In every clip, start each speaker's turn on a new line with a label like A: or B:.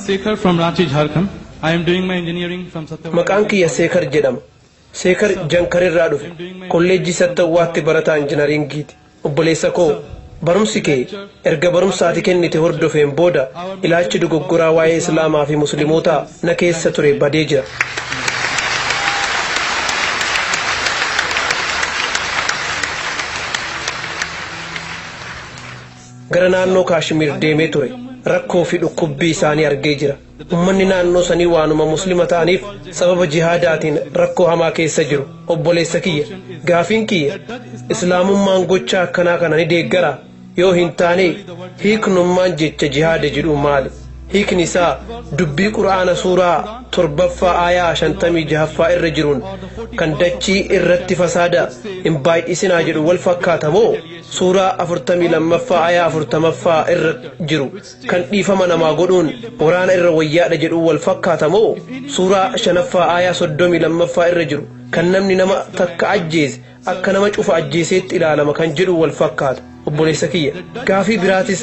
A: Sekhar from Ranchi, Jharkhand. I am doing my engineering from Satyawadi.
B: Maqaan kiyya Seekar jedhama. Seekar Jankar irraa dhufe. Kolleejjii Sattawwaatti barataa injinaringiiti. Obboleessa koo, barumsi kee erga barumsa ati kennite hordofeen booda ilaalchi dogoggoraa waa'ee Islaamaa fi Muslimootaa na keessa ture badee jira. Gara naannoo Kaashmiir deemee ture. Rakkoo fi dhukkubbii isaanii argee jira. Ummanni naannoo sanii waanuma Muslima ta'aniif sababa jihaadaatiin rakkoo hamaa keessa jiru. Obboleessa kiyya, gaafiin kiyya, Islaamummaan gocha akkanaa kana ni deeggaraa? Yoo hin taane, hiiknummaan jecha jihaada jedhuu maali? Hiikni isaa dubbii Qur'aana suuraa 7ffaa aayaa 56ffaa irra jiruun kan dachii irratti fasaada hin baay'isinaa jedhu wal fakkaata moo suuraa 42ffaa aayaa 40ffaa irra jiru kan dhiifama namaa godhuun waraana irra wayyaadha jedhuun wal fakkaata moo suuraa 5ffaa aayaa 32ffaa irra jiru kan namni nama takka ajjeese akka nama cufa ajjeeseetti ilaalama kan jedhuun wal fakkaata? Obboleessa kiyya, gaafii biraatis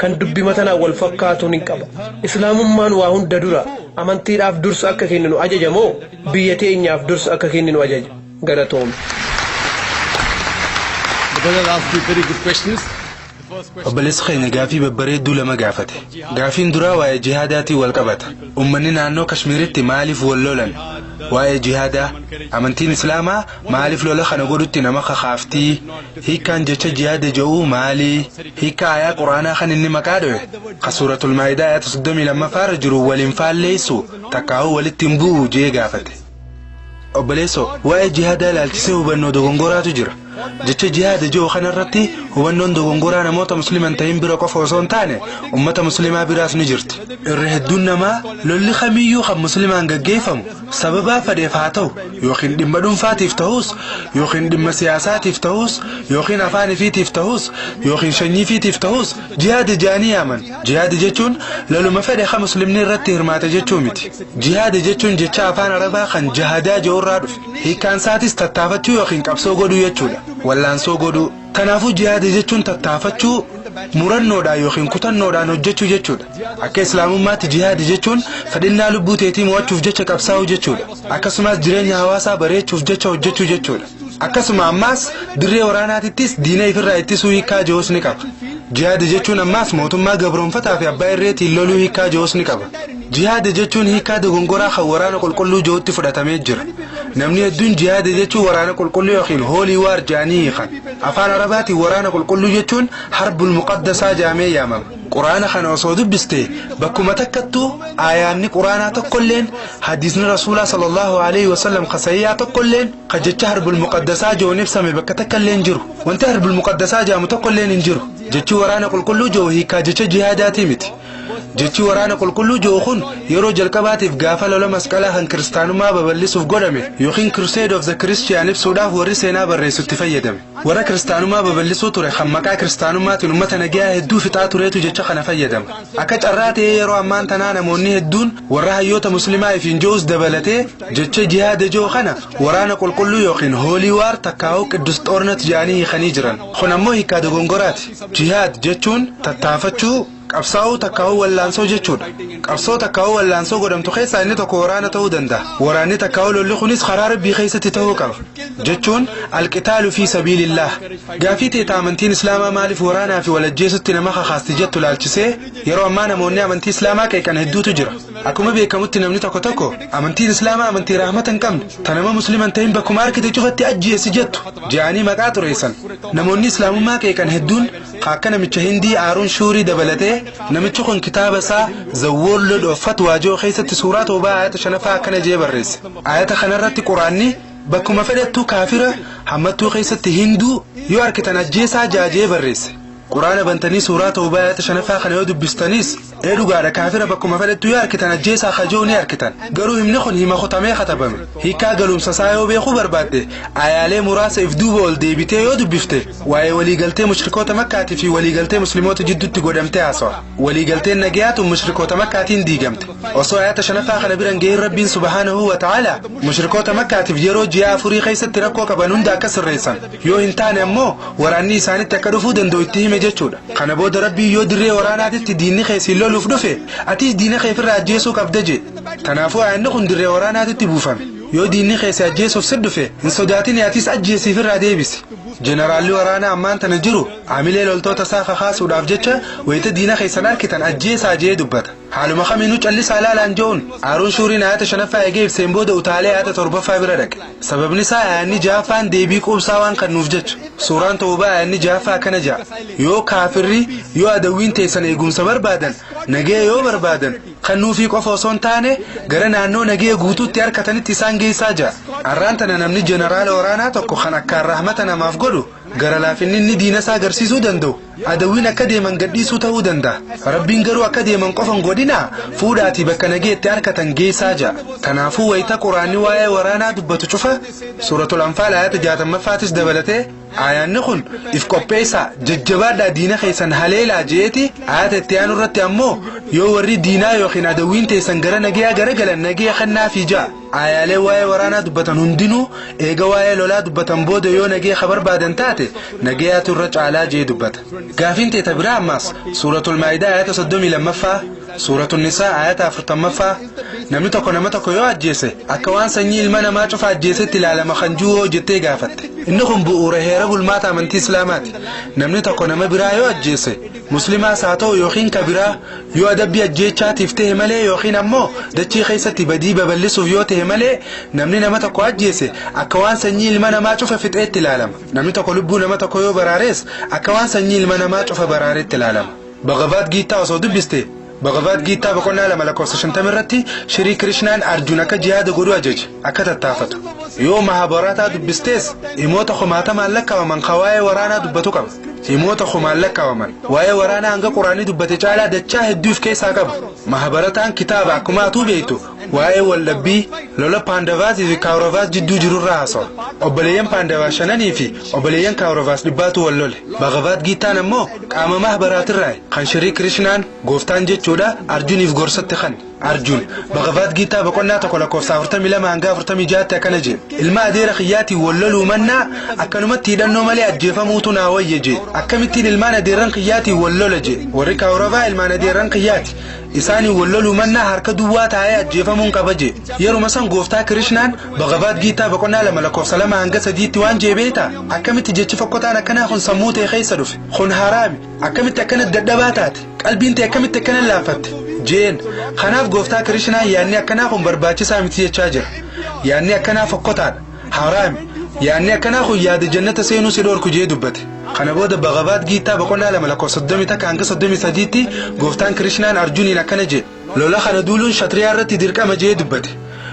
B: kan dubbima tanaan wal fakkaatuun hin qaba. Islaamummaan waa hunda dura amantiidhaaf dursa akka kenninu ajaja moo biyya teenyaaf dursa akka kenninu ajaja? Galatoomi.
A: The brother asked you very good questions. The first question.
C: Obboleessi keenya gaafii babbareedduu lama gaafate. Gaafiin duraa waa'ee jihaadaatiin wal qabata. Ummanni naannoo Kashmiiritti maaliif wal lolan? Waa'ee jihaadaa, amantiin Islaamaa maaliif lola kana godhutti nama kakaaftii? Hiikkaan jecha jihaada je'uu maali? Hiikkaa aayaa Qur'aanaa kan inni maqaa dhowe, ka Suuratul Maa'idaa aayata 32ffaa irra jiru wal hin faalleessu, takkaahuu walitti hin bu'u je'ee gaafate. Obboleessoo, waa'ee jihaadaa ilaalchisee hubannoo dogongoraatu jira. Jecha jihaada je'u kana irratti hubannoon dogongoraa namoota muslima hin ta'in bira qofa osoo hin taane ummata muslimaa biraas ni jirti. Irra hedduun namaa lolli kamiyyuu kan muslimaan gaggeeffamu sababaa fedheef haa ta'u yookiin dhimma dhuunfaatiif ta'us yookiin dhimma siyaasaatiif ta'us yookiin afaan ifiitiif ta'us yookiin sanyii ifiitiif ta'us jihaada je'anii yaaman. Jihaada jechuun loluma fedhe kan muslimni irratti hirmaate jechuu miti. Jihaada jechuun jecha afaan Arabaa kan jahadaa je'u irraa dhufe. Hiikkaan isaatis tattaafachuu yookiin qabsoo godhuu jechuudha. Wallaansoo godhuu. Kanaafuu jihaada jechuun tattaafachuu, murannoodhaan yookiin kutannoodhaan hojjechuu jechuudha. Akka Islaamummaatti jihaada jechuun fedhinnaa lubbuu teetii mo'achuuf jecha qabsaa'uu jechuudha. Akkasumas jireenya hawaasaa bareechuuf jecha hojjechuu jechuudha. Akkasuma ammaas dirree waraanaatittis diina ifirraa ittisuu hiikkaa je'us ni qaba. Jihaada jechuun ammaas mootummaa gabroonfataa fi abbaa irreetiin loluu hiikkaa je'us ni qaba. Jihaada jechuun hiikkaa dogongoraa kan waraana qulqulluu je'utti fudhatamee jira. Namni hedduun jihaada jechuun waraana qulqulluu yookiin holy war je'anii hiikan. Afaan Arabaatiin waraana qulqulluu jechuun harbul muqaddasaa je'amee yaamama. Qur'aana kana osoo dubbiste bakkuma takkattuu aayaanni Qur'aanaa tokkolleen hadiisni Rasuulaa sallallahu aleyhi wasallam ka sahiihaa tokkolleen ka jecha harbul muqaddasaa je'uun ibsame bakka takkallee hin jiru. Wanti harbul muqaddasaa je'amu tokkolleen hin jiru. Jechi waraana qulqulluu je'u hiikkaa jecha jihaadaatii miti. Jechi waraana qulqulluu je'u kun yeroo jalqabaatiif gaafa lola masqalaa kan kiristaanummaa babal'isuuf godhame yookiin Crusade of the Christian ibsuudhaaf warri seenaa barreessu itti fayyadame. Warra kiristaanummaa babal'isuu ture kan maqaa kiristaanummaatiin ummata nagayaa hedduu fixaa tureetu jecha kana fayyadama. Akka carraa ta'ee yeroo ammaan tanaa namoonni hedduun warra hayyoota muslimaa ifiin je'us dabalatee jecha jihaada je'u kana waraana qulqulluu yookiin holy war takkaahuu qiddus xoornat je'anii hiikanii jiran. Kun ammoo hiikkaa dogongoraati. Jihaad jechuun tattaafachuu, qabsaa'uu takkaahuu wallaansoo jechuudha. Qabsoo takkaahuu wallaansoo godhamtu keessaa inni tokko waraana ta'uu danda'a. Waraanni takkaahuu lolli kunis karaa Rabbii keessatti ta'uu qaba. Jechuun alqitaalu fi sabiilillaah. Gaafii teeta amantiin Islaamaa maaliif waraanaa fi wal ajjeesutti nama kakaasti jettu laalchisee yeroo ammaa namoonni amantii Islaamaa qeeqan hedduutu jira. Akkuma beekamutti namni tokko tokko amantiin Islaamaa amantii rahmata hin qabne ta nama muslima hin ta'in bakkuma argite cufatti ajjeesi jettu je'anii maqaa xureessan. Namoonni Islaamummaa qeeqan hedduun ka akka namicha Hindii Aaruun Shuurii dabalatee namichi kun kitaaba isaa The World of Fatwa je'u keessatti suuraa Tawbaa aayata 5ffaa akkana je'ee barreesse. Aayata kanarratti Qur'aanni bakkuma fedhettuu kaafira hammattuu keessatti Hinduu yoo arkitan ajjeesaa ja'a je'ee barreesse. Qur'aana bantanii suuraa Tawbaa aayata 5ffaa kana yoo dubbistanis ee dhugaadha kaafira bakkuma fedhettuu yoo arkitan ajjeesaa ka je'u ni arkitan. Garuu himni kun hima kutamee katabame. Hiikkaa galuumsa isaa yoo beekuu barbaadde aayaalee muraasa if duuba ol deebitee yoo dubbifte waa'ee walii galtee mushrikoota Makkaatii fi walii galtee muslimoota jidduutti godhamte haasawa. Walii galteen nagayaa tun mushrikoota Makkaatiin diigamte. Osoo aayata 5ffaa kana bira hin gahin Rabbiin subhaanahu wa ta'aalaa mushrikoota Makkaatiif yeroo ji'a afurii keessatti rakkoo qaban hunda akka sirreessan yoo hin taane ammoo waraanni isaanitti akka dhufuu danda'u itti hime jechuudha. Kana booda Rabbiin yoo dirree waraanaatitti diinni kee siin loluuf dhufe, atis diina kee ofirraa ajjeesuu qabda jee. Kanaafuu aayanni kun dirree waraanaatitti buufame. Yoo diinni kee si ajjeesuuf si dhufe, hin sodaatin, atis ajjeesii ofirraa deebisi. Jeneraalli waraanaa ammaan tana jiru hamilee loltoota isaa kakaasuudhaaf jecha wayita diina keessan arkitan ajjeesaa jee dubbata. Haaluma kamiinuu callisaa ilaalaan je'uun Aaroon Shuuriin ayata shanaffaa eegee ibseen booda utaalee ayata torbaffaa bira dhaqe. Sababni isaa ayanni ja'affaan deebii quubsaa waan kennuuf jecha. Suuraan Tawbaa ayanni ja'affaa akkana ja'a. Yoo kaafirri, yoo adawwiin teessan eegumsa barbaadan, nagaya yoo barbaadan, kennuufii qofa osoo hin taane gara naannoo nagaya guutuutti harkatanitti isaan geessaa ja'a. Arraan tana namni jeneraala waraanaa tokko kan akkaan rahmata namaaf godhu, gara laafinni inni diina isaa agarsiisuu danda'u adawwiin akka deeman gadhiisuu ta'uu danda'a. Rabbiin garuu akka deeman qofa hin godhinaa, fuudhaatii bakka nageetti harkatan geessaa ja'a. Kanaafuu wayita Quraanni waa'ee waraanaa dubbatu cufa, Suuratul Anfaal ayata 60ffaatis dabalatee, aayaanni kun if qopheessaa, jajjabaadhaa, diina keessan haleelaa je'eeti, ayata itti aanu irratti ammoo yoo warri diinaa yookiin adawwiin teessan gara nagayaa garagalan nagaya kennaafii ja'a. Aayaalee waa'ee waraanaa dubbatan hundinuu eega waa'ee lolaa dubbatan booda yoo nagaya ka barbaadan taate nagayaatu irra caalaa jee dubbata. Gaafiin teeta biraa ammaas Suuratul Maayidaa ayata 32ffaa, Suuratul Nisaa ayata 40ffaa, namni tokko nama tokko yoo ajjeese akka waan sanyii ilma namaa cufa ajjeesetti ilaalama kan jiru jettee gaafatte. Inni kun bu'uura heera bulmaata amantii Islaamaati. Namni tokko nama biraa yoo ajjeese, Muslimaas haa ta'u yookiin ka biraa, yoo adabbii ajjeechaatiif ta'e malee yookiin ammoo dachii keessatti badii babal'isuuf yoo ta'e malee, namni nama tokko ajjeese akka waan sanyii ilma namaa cufa fixeetti ilaalama. Namni tokko lubbuu nama tokko yoo baraares akka waan sanyii ilma namaa cufa baraaretti ilaalama. Bhagavad Giittaa osoo dubbiste, Bhagavad Giittaa boqonnaa 2 lakkoofsa 50 irratti Shirii Kirishnaan Arjun akka jihaada godhu ajaje, akka tattaafatu. Yoo Mahabarataa dubbistees himoota kumaatamaan lakkaawaman ka waa'ee waraanaa dubbatu qaba. Himoota kumaan lakkaawaman waa'ee waraanaa hanga Quraanii dubbate caalaa dachaa hedduu of keessaa qaba. Mahabarataan kitaaba akkuma atuu beektu waa'ee waldhabbii lola Paandavaasii fi Kaawuravaas jidduu jirurraa haasawa. Obboleeyyan Paandavaas shananii fi obboleeyyan Kaawuravaas dhibbaatu wal lole. Bhagavad Giittaan ammoo qaama Mahabaraatirraa kan Shirii Kirishnaan, gooftaan jechuudha, Arjuniif gorsatti kan. Arjun Bhagavad Giittaa boqonnaa 1 lakkoofsa 42 hanga 46tti akkana jedhe. Ilma adeera kiyyaatiin wal loluu mannaa akkanumatti hidhannoo malee ajjeefamuutu naa wayya jedhe. Akkamittiin ilmaan adeerran kiyyaatiin wal lola jedhe. Warri Kaawuravaa ilmaan adeerran kiyyaati. Isaaniin wal loluu mannaa harka duwwaa taa'ee ajjeefamuun qaba jedhe. Yeruma san gooftaa Kirishnaan Bhagavad Giittaa boqonnaa 2 lakkoofsa 2 hanga 3tti waan jee beektaa? Akkamitti jechi fokkotaan akkanaa kun sammuu ta'e keessa dhufe? Kun haraami. Akkamitti akkana dadhabaa taate? Qalbiin ta'e akkamitti akkana laaffatte? Jeen. Kanaaf gooftaa Kirishnaan yaadni akkanaa kun barbaachisaa miti jechaa jira. Yaadni akkanaa fokkotaadha. Haraami. Yaadni akkanaa kun yaada jannata seenuu si dhorku jee dubbate. Kana booda Bhagavad Giittaa boqonnaa 2 lakkoofsa 31 hanga 33tti gooftaan Kirishnaan Arjuniin akkana jedhe. Lola kana duuluun Shatriyaa irratti dirqama jee dubbate.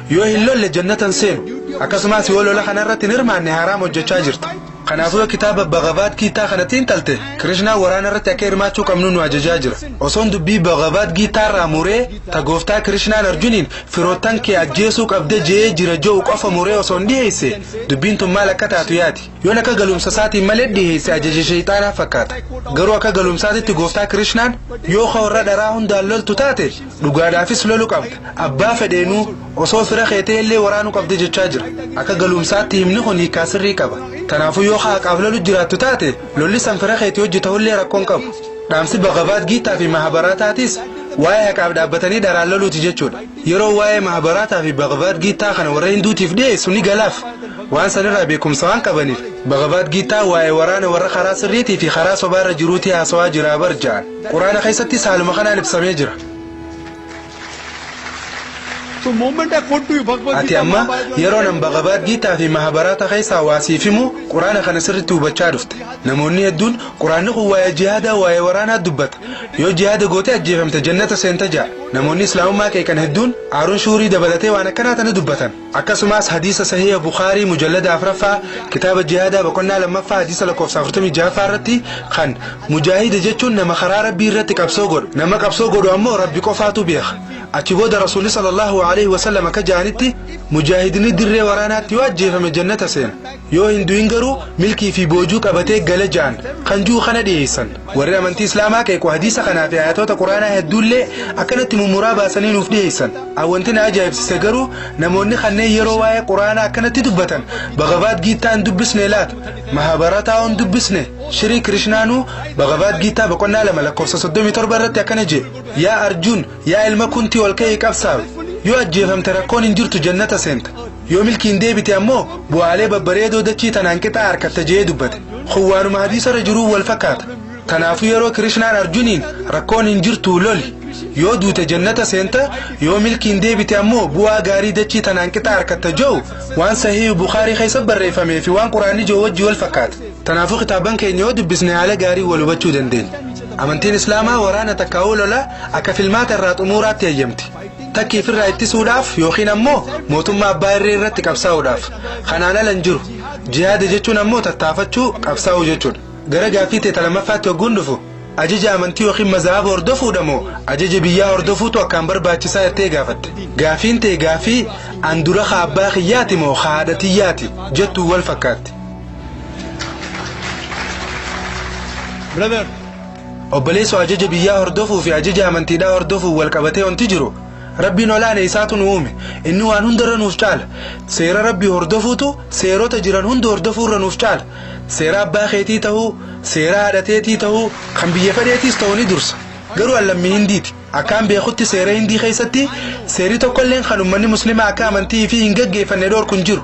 C: Yoo hin lolle jannatan seenu. Akkasumas yoo lola kana irratti hin hirmaanne haraam hojjechaa jirta. Kanaafuu yoo kitaaba Bhagavad Giittaa kanatti hintalte, Kirishnaan waraana irratti akka hirmaachuu qabnu nu ajajaa jira. Osoon dubbii Bhagavad Giittaa irraa muree ta gooftaa Kirishnaan Arjuniin firoottan kee ajjeesuu qabda jee jira je'u qofa muree osoon dhiheesse, dubbiin tun maal akka taatu yaadi. Yoon akka galumsa isaatiin malee dhiheesse ajaja shayxaanaa fakkaata. Garuu akka galumsaatitti gooftaa Kirishnaan yoo ka warra dharaa hundaan loltu taate dhugaadhaafis lolu qabda. Abbaa fedheenuu osoo fira kee ta'e illee waraanuu qabda jechaa jira. Akka galumsaatti himni kun hiikaa sirrii qaba. Kanaafuu yoo haqaaf lolu jiraattu taate lolli san fira keetii hojii ta'ullee rakkoon qabu. Dhaamsi Bhagavad Giitaa fi Mahabaraataatis waa'ee haqaaf dhaabbatanii dharaan loluuti jechuudha. Yeroo waa'ee Mahabarataa fi Bhagavad Giitaa kana warra Hinduutiif dhiyeessu ni galaaf. Waan sanirraa beekumsa waan qabaniif Bhagavad Giitaa waa'ee waraana warra karaa sirriitii fi karaa sobaarra jiruutii haasawaa jiraa bar ja'an. Quraana keessattis haaluma kanaan ibsamee jira.
D: So moment I quote to you Bhagavad
C: Ati
D: Gita,
C: amma
D: Mahabharata,
C: yeroo nan Bhagavad Giitaa fi Mahabharata keessaa waa siif himu Quraana kana sirriitti hubachaa dhufte. Namoonni hedduun Quraanni kun waa'ee jihaadaa, waa'ee waraanaa dubbata. Yoo jihaada gootee ajjeefamte jannata seenta ja'a. Namoonni Islaamummaa qeeqan hedduun Aaroon Shuurii dabalatee waan akkanaa tana dubbatan. Akkasumas hadiisa Sahiha Bukaarii mujallada 4ffaa kitaaba jihaadaa boqonnaa 2ffaa hadiisa lakkoofsa 46ffaa irratti kan mujaahida jechuun nama karaa Rabbii irratti qabsoo godhu. Nama qabsoo godhu ammoo Rabbi qofaatu beeka. Achi booda Rasuulli sallallahu alaihi wasallam akka ja'anitti, mujaahidni dirree waraanaatti yoo ajjeefame jannata seena, yoo hin du'in garuu milkii fi boojuu qabatee gala ja'an kan jiru kana dhiyeessan. Warri amantii Islaamaa qeequ hadiisa kanaa fi ayatoota Quraanaa hedduullee akkanatti mummuraa baasanii nuuf dhiyeessan. Wanti na ajaa'ibsiise garuu, namoonni kanneen yeroo waa'ee Quraanaa akkanatti dubbatan Bhagavad Giittaa hin dubbisne laata? Mahabarataa hin dubbisne? Shirii Kirishnaanuu Bhagavad Giittaa boqonnaa 2 lakkoofsa 37 irratti akkana jedhe: "Yaa Arjun, yaa ilma Kuntii, ol ka'ii qabsaa'i. Yoo ajjeefamte rakkoon hin jirtu, jannata seenta. Yoo milkiin deebite ammoo bu'aalee babbareedoo dachii tanaan qixaa harkatta" jedhee dubbate. Kun waanuma hadiisarra jiruu wal fakkaata. Kanaafuu yeroo Kirishnaan Arjuniin "Rakkoon hin jirtu, loli, yoo duute jannata seenta, yoo milkiin deebite ammoo bu'aa gaarii dachii tanaan qixaa harkatta" jedhu, waan Sahiih Bukaarii keessa barreeffamee fi waan Quraanni jiru wajji wal fakkaata. Kanaafuu kitaaban keenya yoo dubbisne haala gaarii wal hubachuu dandeenya. Amantiin Islaamaa waraana takkaa'uu lola akka filmaata irraa xumuraatti eeyyamti. Takkii ofirraa ittisuudhaaf yookiin ammoo mootummaa abbaa irree irratti qabsaa'uudhaaf. Kanaan ala hin jiru. Jihaada jechuun ammoo tattaafachuu, qabsaa'uu jechuudha. Gara gaaffii ta'e lammaffaatti hogguun dhufu, ajaja amantii yookiin mazhaba hordofuudha moo ajaja biyyaa hordofuutu akkaan barbaachisaa jettee gaafatte. Gaaffiin ta'e gaaffii an dura ka abbaa kiyyaati moo ka haadha tiyyaati jettuu wal fakkaatti.
D: Brother,
C: Obboleessoo, ajaja biyyaa hordofuu fi ajaja amantiidhaa hordofuun wal qabatee wanti jiru, Rabbiin olaane isaatu nu uume. Inni waan hundarra nuuf caala. Seera Rabbii hordofuutu seerota jiran hunda hordofuurra nuuf caala. Seera abbaa keetii ta'uu, seera haadha teetii ta'uu, kan biyya fedheetiis ta'uu ni dursa. Garuu an lammii Hindiiti. Akkaan beekutti seera Hindii keessatti seerri tokkolleen kan uummanni Muslimaa akka amantii fi hin gaggeeffanne dhoorku hin jiru.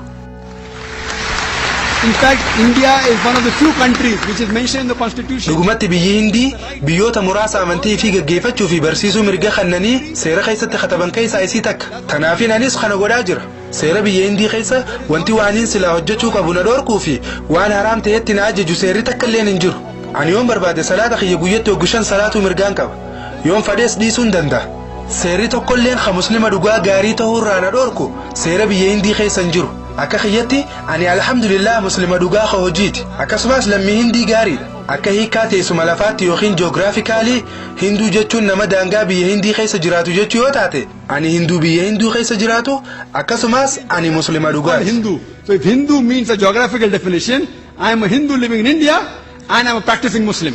D: In fact, India is one of the few countries which is mentioned in the constitution.
C: Dhugumatti biyyi Hindii biyyoota muraasa amantii fi gaggeeffachuu fi barsiisuu mirga kannanii seera keessatti kataban keessaa isii takka. Kanaafin anis kana godhaa jira. Seera biyya Hindii keessa wanti waaniin silaa hojjechuu qabu na dhorkuu fi waan haraam ta'etti na ajaju seerri takka illeen hin jiru. Ani yoon barbaade salaata kiyya guyyatti hoggu 5 salaatuu mirgaan qaba. Yoon fadhees dhiisuu hin danda'a. Seerri tokkolleen ka Muslima dhugaa gaarii ta'uurraa na dhorku seera biyya Hindii keessa hin jiru. Akka kiyyatti ani alhamdulillah Muslima dhugaa ka hojiiti. Akkasumas lammii Hindii gaariidha. Akka hiikaa teessuma lafaatti yookiin geographically, Hinduu jechuun nama daangaa biyya Hindii keessa jiraatu jechuu yoo taate, ani Hinduu biyya Hinduu keessa jiraatu, akkasumas ani Muslima dhugaati.
D: Hindu. So if Hindu means a geographical definition, I am a Hindu living in India and I am a practicing Muslim.